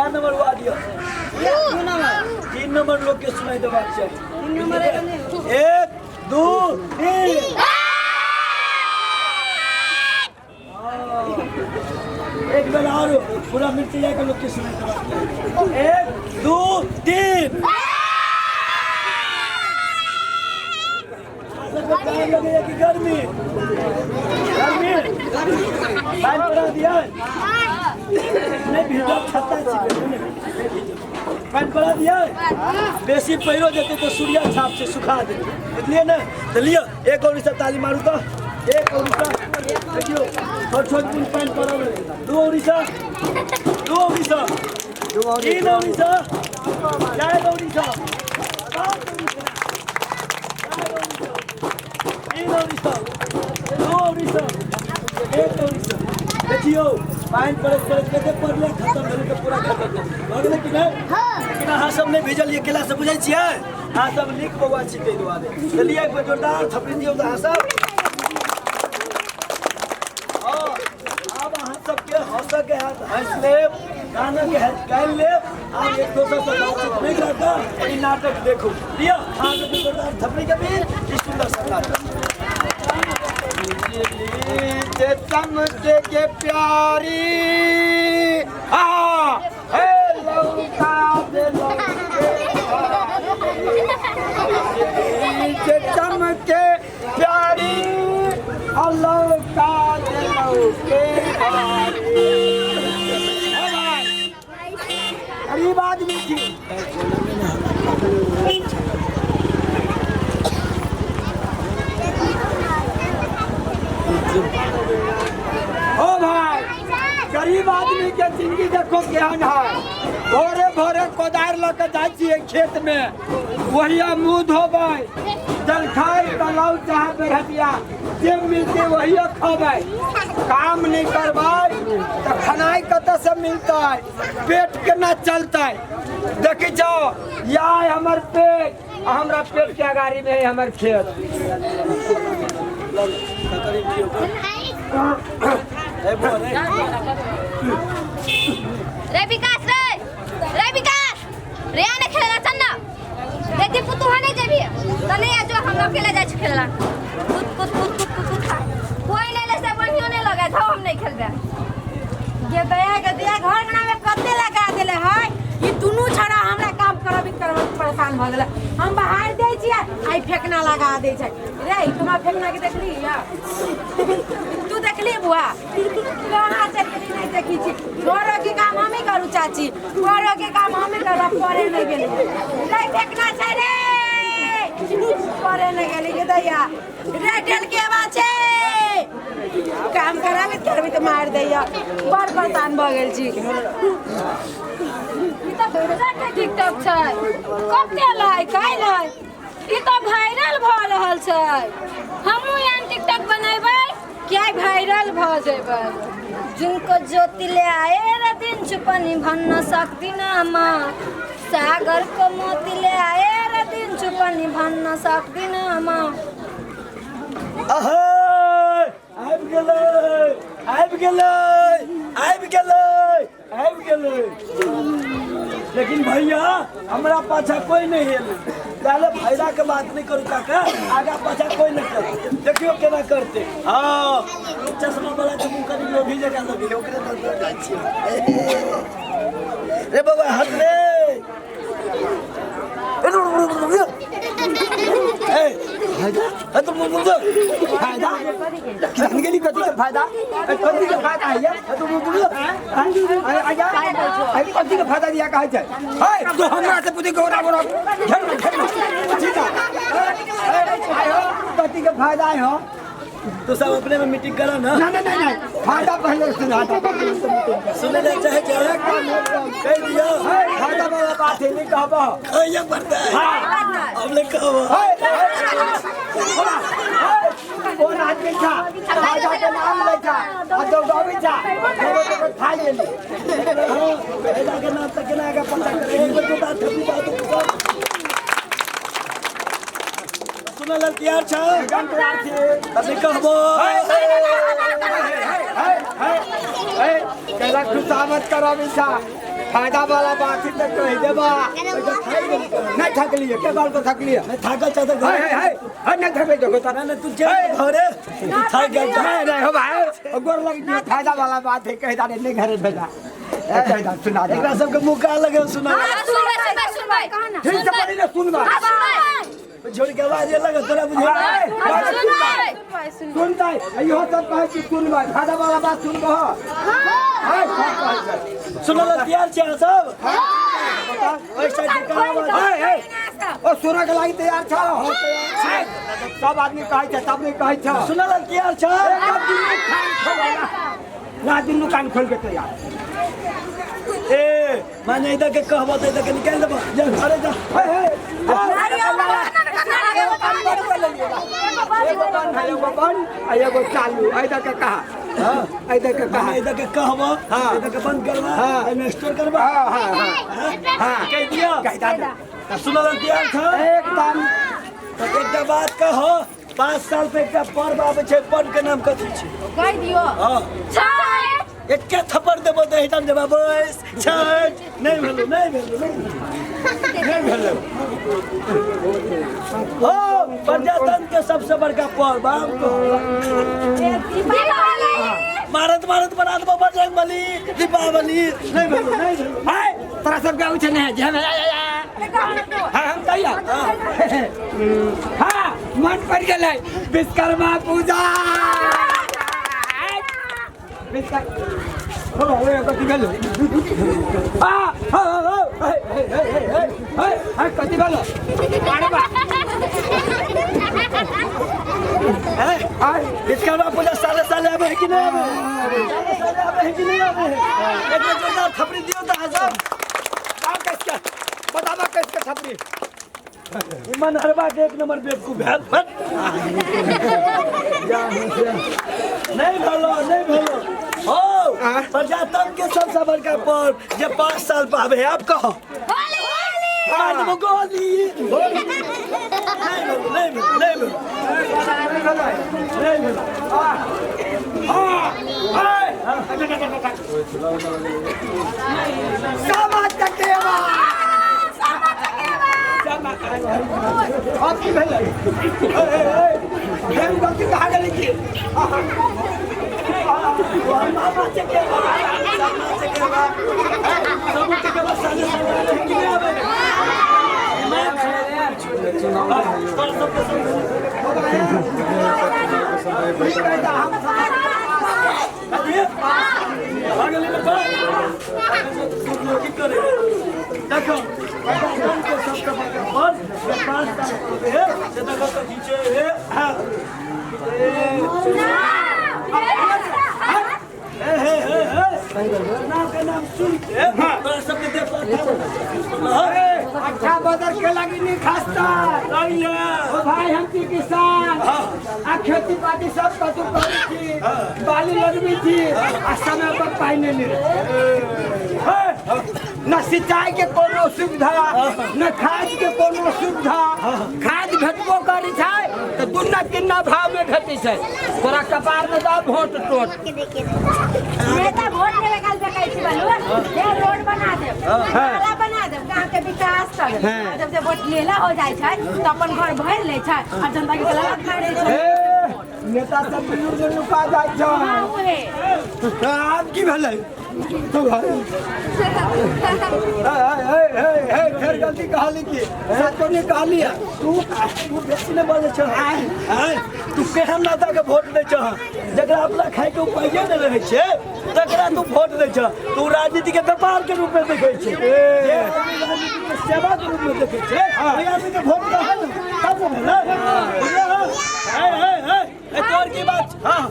क्या number ward यऽ? 3 number लोग के सुनाई देबाक चाही। 1 2 3। एक बेर आरो पूरा मिर्ची जाके लोग के सुनाई देबाक चाही। 1 2 3। टाइम लगैया कि गर्मी? गर्मी पानि पड़ा दिया नहीं भीजब, छत्ता छिकै पानि पड़ा दिया। बेसी पैरो जेतै तऽ सूर्या छाप छै, सुखा देतै, बुझलियै ने? तऽ लिअ एक औरी से ताली मारू। तऽ एक औरी से देखियौ छोट छोट बुन पानि पड़ल रहै। दू औरी से, दू औरी से, तीन औरी से, चारि औरी से, पाँच औरी से, चारि औरी से, तीन औरी से, दू औरी से, एक औरी से। देखियौ पानि पड़ैत पड़ैत कते पड़लै, खतम भेलै तऽ पूरा खतम भऽ गेलै कि नहि? लेकिन अहाँ सब नहि भेजलियै केला से, बुझै छियै? अहाँ सब नीक बौआ छी ताहि दुआरे। चलिए एक बेर जोरदार थपड़ी दियौ तऽ अहाँ सब। हँ, आब अहाँ सबके हंसऽ के हैत हँसि लेब, गाना के हैत गानि लेब। आब एक दोसर से बातचीत नहि कऽ कऽ ई नाटक देखू। लिअ अहाँ सबके जोरदार थपड़ी के बीच ई सुन्दर सा नाटक। बिजली जे चमके के प्यारी आ हे लौका दे लौके, बिजली जे चमके प्यारी आ लौका दे लौके भारी। हे भाई, गरीब आदमी छी। ओ भाई, गरीब आदमी के जिंदगी देखो केहन है। भोरे भोरे कोदारि लऽ के जाइ छियै खेत में, वही मुँह धोबै, जलखाइ तलाउ चाहे बेरहटिया जे मिलतै वही खबै। काम नहि करबै तऽ खेनाइ कतऽसँ मिलतै, पेट केना चलतै? देखै छौ या हमर पेट, आ हमरा पेट के अगाड़ी में है हमर खेत। रे विकास, रे रे विकास रे, आने खेलला चल ना। देखी पुतु हने जेबी त नहीं आ जो, हम अकेले जाइ छी खेलला। कुत कुत कुत कुत कुत कुत खा कोई नहीं ले से बढ़ियो नहीं लगे था, हम नहीं खेलबे। गे दया गे दया, घर अंगना में कते लगा देले है ई दुनू छड़ा। हमरा काम करबी करबी परेशान भऽ गेलै। हम बाहर दै छियै, आई फेकना लगा दै छै। रे तुमा फेकना के देखली या तू देखली बुआ? कहाँ चलि गेली? नहि देखी छी। घरो के काम हमे करू चाची, घरो के काम हमे करू। पढ़े नहि गेली रे, फेकना छै रे, पढ़े नहि गेली। गे दैया रे, डेल के आवाज छै। काम कराबैत करबैत मारि दैया, बड़ परेशान भऽ गेल छी। ई तऽ गजब के टिकटॉक छै, कते लाइक आइलै, ई तऽ वायरल भऽ रहल छै। हमहूँ एहन टिकटॉक बनेबै कि आइ वायरल भऽ जेबै। जुनको ज्योति ले आएर दिन्छु पनि भन्न सक्दिनँ म, सागरको मोती ले आएर दिन्छु पनि भन्न सक्दिनँ म। अहे, आबि गेलै, आबि गेलै, आबि गेलै, आबि गेलै। लेकिन भैया, हमरा पाछा कोई नहीं एलै। जाले फायदा के बात नहीं करू काका, आगा पाछा कोई नहीं करते। देखियो केना करते। हाँ, चश्मा वाला के मुंह कनी लोभी जगह लगे, ओकरे दर जाइ छियै। रे बाबा, हट रे। ए फायदा तुम फायदा किसान गेली, कथी के फायदा? कथी के फायदा है ये? कथी के फायदा दिया कहै छै? हे, तू हमरा से पूछी गौरा बोरा घेर घेर पूछी ना, कथी के फायदा है हो? तो सब अपने में मीटिंग करा ना। ना ना ना ना, फायदा पहले सुना, सुने ले चाहे चाहे कह दिया। फायदा वाला बात है, नहीं कहबो कहिया पड़ता है। अब ले कहो। कोन आदमी था फायदा के नाम लै था आ दौड़ाबै था, खा गेली। फायदा के नाम तक केना आगा पता करे। एक बेर तो थपी बात सुनल लेल तैयार छ? एकदम तैयार छी। तब कहबो। कैला खुशामद कराबी छा? फायदा वाला बात ही तो कह देबा। नहीं थकलिए के बाल को थकलिए? नहीं थाकल छ त हे हे हे हे नहीं थकले देखो त। ना ना तू चल घरे, तू थाक गेल छ। नहीं नहीं हो भाई, गोर लग गई, फायदा वाला बात है कह दे, नहीं घरे भेजा कह दे, सुना दे। एकरा सबके मुँह का लगे सुना। सुनबै सुनबै सुनबै। ठीक से पढ़ी ले सुनबा। छोड़ के आवाज लगे तोरा बुझे। सुनबै। सुनतै इहो सब कहै छी सुनबै, फायदा वाला बात सुनबह। हां सब कहै छै। सुनल तैयार छै अहाँ सब? ओहि साइड के आवाज। हे हे ओ सुनऽ के लागि तैयार छ? हो तैयार सब आदमी कहै छै, तब नहीं कहै छ। सुनल तैयार छ? एकदम दुनू कान खोल ना, दुनू कान खोल के तैयार। ए माने इधर के कहबो त इधर के निकाल देबो, जा घरे जा। हे हे एगो बंद है, एगो बंद आ एगो चालू। इधर के कहा? हां इधर के कहा? इधर के कहबो, हाँ। इधर के बंद करबा, हाँ। एमे स्टोर करबा। हां हां हां हां कह दिया? कह दे। सुनल तैयार छ? एकदम। त एकटा बात कहो, 5 साल पे एकटा पर्व आबै छै, पर्व के नाम कथी छै? कह दियो। हां एके थप्पड़ देबो त एहिठाम जेबा बस छठ। नहीं भेलो नहीं भेलो नहीं भेलो। हो प्रजातंत्र के सबसे बड़का पर्व आम को मारत मारत बना देबो बजरंग बली दीपावली। नहीं भेलो नहीं भेलो। हाय तोरा सब के आबै छै नहीं जे हम हां हम तैयार। हां मन पड़ गेलै विश्वकर्मा पूजा। विश्वकर्मा हो हो कथी भेलो? आ हो हो हे हे हे हे हे हे कथी भेलो? अरे बा हे विश्वकर्मा पूजा साले साले आबै है कि नहीं आबै? साले साले आबै है कि नहीं आबै? एक जोरदार थपड़ी दियो त हजार। बताओ कैसे, बताबा कैसे थपड़ी? मन हरबा के एक नंबर बेवकूफ भेल। नहीं भेलो नहीं भेलो। हो प्रजातंत्र के सबसे बड़का पर्व जे 5 साल पर आबे है, आप कहो मार देबो गोली। नहीं भेलो नहीं भेलो नहीं भेलो नहीं भेलो। सामा चकेवा अब की भेलै? हे गलती कहाँ गेलै की? मामा चकेवा सामा चकेवा सब चकेवा साले साले आबे है कि नहीं आबे? तोरा सबके की करे देखो के सबसे बड़का पर्व जे 5 साल पर है से देखो कथी छै। हे हे हे हे हे चुनाव के नाम सुन के तोरा सबके देख अच्छा बदर के लगी नहीं खास्ता। ओ भाई हम छी किसान आ खेती बाड़ी सब कतु करै छी, बाली लगबै छी आ समय पर पानि नहि मिलै। न सिंचाई के कोनो सुविधा, न खाद के कोनो सुविधा। खाद भेटबो करै छै तऽ दुन्ना तिन्ना भाव में भेटै छै। तोरा कपार में दऽ वोट टोट। नेता वोट लेवे काल देखै छी बालू, हे रोड बना देब, नाला बना देब, गांव के विकास कर देब। जब से वोट लेला हो जाइ छै त अपन घर भरि लै छै आ जनता के गला मारि दै छै। नेता सब बिलुर में नुका जाइ छै। हां उहे आब की भेलै? तो भाई हे हे हे फेर गलती कहली की? सच नहीं कहली। तू तू बेसी नहीं बाजै छह। आय तू केहन नेता के वोट दै छह जकरा अपना खाय के उपाये नहि रहै छै तकरा तू वोट दै छह। तू राजनीति के व्यापार के रूप में देखै छै, जे आदमी राजनीति के सेवा के रूप में देखै छै ओहि आदमी के वोट दहऽ ने तब ने भेलै। हे हे हे तोर की बात? हां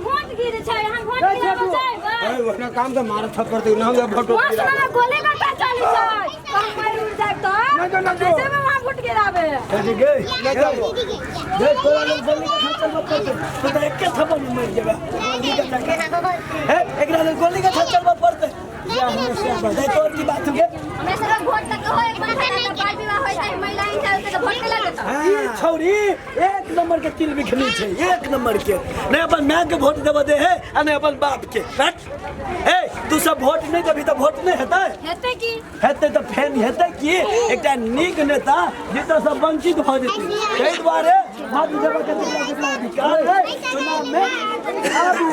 वोट गिर छै, हम वोट गिराबो जाइबै। ए ओना काम त मार थप्पड़ दे ना हम वोट वहाँ सुना गोली काटा चली छै, हम मर उड़ जाइब त नहीं तो नहीं कैसे में वहाँ वोट गिराबे? कथी गे गे तोरा लोग गोली के खर्चा मत कर, तू त एके थप्पड़ में मर जेबा। हे एकरा लोग गोली के खर्चा मत पड़ते। नहीं तोर की बात गे? हमरा सब वोट तक हो एक बार बाल विवाह होय छै, महिला इंसान के त वोट के लगत। ई छौरी एक नंबर के तिल बिखनी छै, एक नंबर के। नहीं अपन माय के वोट देबऽ दे है आ नहीं अपन बाप के। हट। ए तू सब वोट नहीं देबही तऽ वोट नहीं हेतै? हेतै की? हेतै तऽ फेर हेतै की, एकटा नीक नेता जेतऽ सब वंचित भऽ जेतै। ताहि दुआरे मत देबऽ के जेकरा जेकरा अधिकार है चुनाव में आबू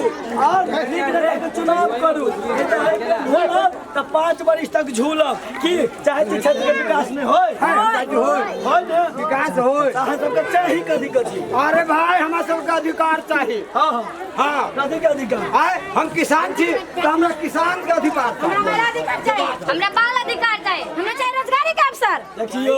और नीक नेता के चुनाव करू। नहीं तऽ एक बेर झूलब तऽ 5 बरिस तक झूलब। की चाहै छी क्षेत्र के विकास नहीं होय? होय ने? विकास होय। अहाँ सबके चाही कथी कथी? अरे भाई हमरा सबके अधिकार चाही। हाँ हाँ। हाँ। कथी के अधिकार? आय हम किसान छी तऽ हमरा किसान के अधिकार चाही। हमरा महिला अधिकार चाही। हमरा बाल अधिकार चाही। हमरा चाही रोजगारी के अवसर। देखियो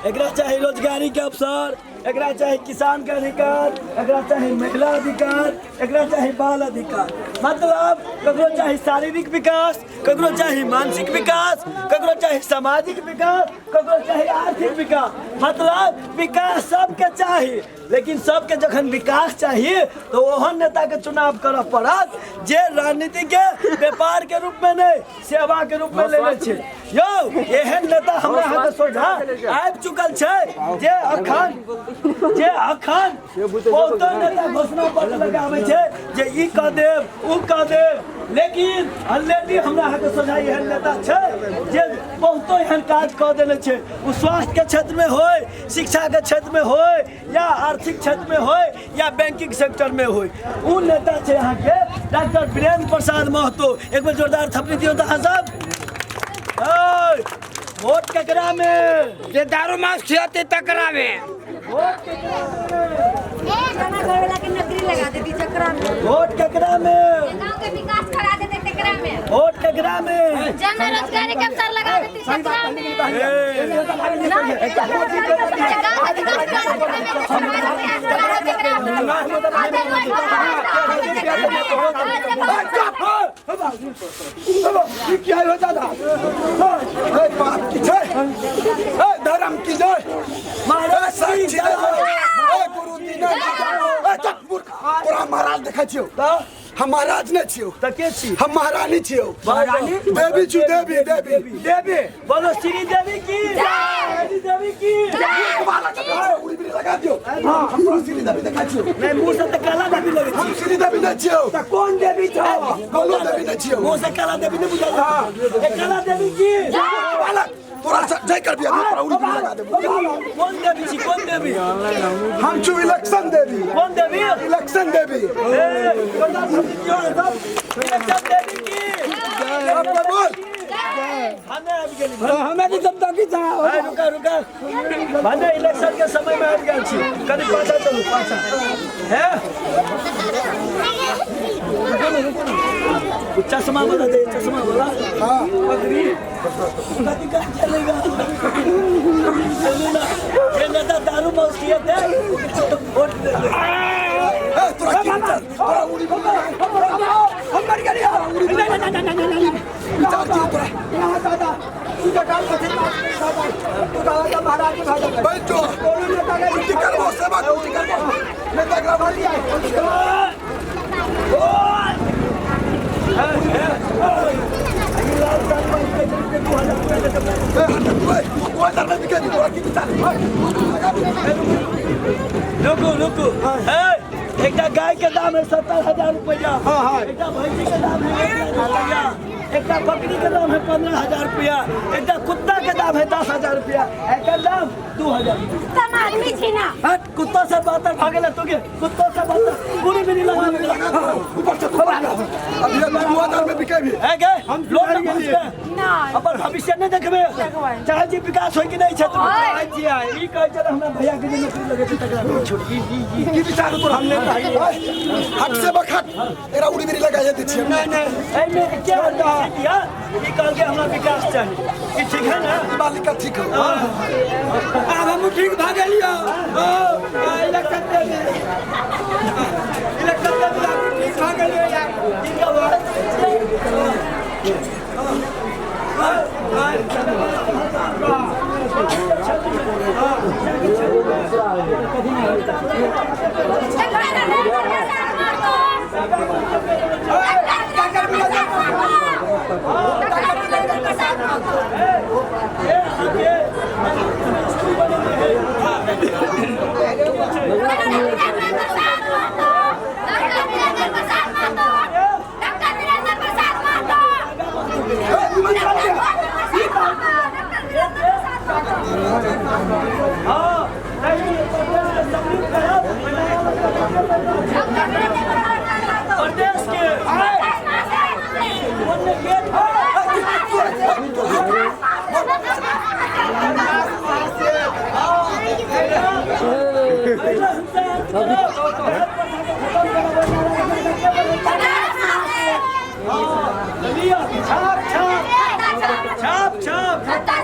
एकरा चाही रोजगारी के अवसर, एकरा चाही किसान के अधिकार, एकरा चाही महिला अधिकार, एकरा चाही बाल अधिकार। मतलब ककरो चाही शारीरिक विकास, ककरो चाही मानसिक विकास, ककरो चाही सामाजिक विकास, ककरो चाही आर्थिक विकास। मतलब विकास सबके चाही, लेकिन सबके जखन विकास चाहिए तो ओहन नेता के चुनाव करऽ पड़त जे राजनीति के व्यापार के रूप में नहीं, सेवा के रूप में लेने छै। यौ एहन नेता हमरा अहाँके सोझा आबि चुकल छै जे अखन बहुतो नेता घोषणा पत्र लगाबै छै जे ई कऽ देब उ कऽ देब, लेकिन ऑलरेडी हमरा अहाँके सोझा एहन नेता छै जे बहुतो एहन काज कऽ देने छै। ओ स्वास्थ्य के क्षेत्र में होय, शिक्षा के क्षेत्र में होय, या आर्थिक क्षेत्र में होय, या बैंकिंग सेक्टर में होय। उ नेता छै अहाँके डॉक्टर वीरेंद्र प्रसाद महतो। एक बेर जोरदार थपड़ी दियौ तऽ अहाँ सब। वोट केकरा में? जे दारू मांस खियाते तकरा में। वोट केकरा में? जाना घर वाला के नौकरी लगा देती चकरा में। वोट केकरा में? गांव के विकास करा देते तेकरा में। वोट केकरा में? जन रोजगारी के अवसर लगा देती तेकरा में। क्या हो दादा? ए बाप की जय, ए धर्म की जय, महाराज की जय, ए गुरु दीना की जय। ए चुप मूर्ख, तोरा महाराज देखै छियौ? हम महाराज नहि छियौ। तऽ के छी? हम महारानी छियौ। महारानी? देवी छी, देवी देवी देवी। बोलो श्री देवी की जय, श्री देवी की जय। उड़ी बिड़ी लगा दियौ। हम तोरा श्री देवी देखै छियौ। नहीं, मुँह से तऽ काला देवी लगै हम छी। श्री देवी नहि छियौ। तऽ कोन देवी छौ? कोनो देवी नहि छियौ। मुँह से काला देवी नहि बुझाइ छै। ए काला देवी की बालक तोरा जय कर दिया, तोरा उड़ी बिड़ी लगा देबो। कोन देवी छी? कोन देवी? हम छु इलेक्शन देवी। कोन देवी? इलेक्शन देवी। ए जोरदार थपड़ी दियौ सब। इलेक्शन देवी की जय। बोल। हमे आबि गेली। हमे भी जब तक जा। रुका रुका, भने इलेक्शन के समय में आबि गेल छी, कनि पाछा चलू पाछा। हे चश्मा वाला दे, चश्मा वाला। हाँ पगड़ी कथी का चलेगा? चलू ना, ये नेता दारू मांस किए थे, वोट दे दे। ए तोरा की विचार? तोरा उड़ी हम मर गेली। नहीं नहीं नहीं नहीं नहीं विचार की तोरा? यहाँ दादा तू तो काम करते दादा, तू दादा महाराज के भाई बैठ जो। कोनो नेता के उल्टी करबो, सेवा के उल्टी करबो। नेता के भाई आए। ए हट तू, ए तू अंदर में बिके दी, तोरा की विचार? रुकू रुकू। एकटा गाय के दाम है 70,000 रुपया। हाँ हाँ। एकटा भैंसी के दाम है 1,000 रुपया। एकटा बकरी के दाम है 15,000 रुपया। एकटा कुत्ता के दाम है 10,000 रुपया। एकर दाम 2,000। तम आदमी छी ना। हट, कुत्ता से बातर भागेला तो के कुत्ता से बातर पूरी मेरी लगा ऊपर से तू अभी 2000 में बिके भी। है गे हम लोग ना अपन भविष्य नहीं देखबे, चाहे जी विकास होय कि नहीं क्षेत्र में। चाहै छियै। ई कहै छै हमरा भैया के जे नौकरी लगे छै तकरा छोड़। ई ई ई की विचार तोरा? हमने हट से बखट एकरा उड़ी बिड़ी लगा दै छियै। नहीं नहीं, एहिमे के किया ई कहल के हमरा विकास चाही, ई ठीक है ना? बालिका ठीक है। आब हम ठीक भऽ गेलियो। इलेक्शन दे दे, इलेक्शन दे दे, ठीक भऽ गेलियो यार। ठीक है। प्रदेश के ओन्ने गेट छाप छाप छाप छाप।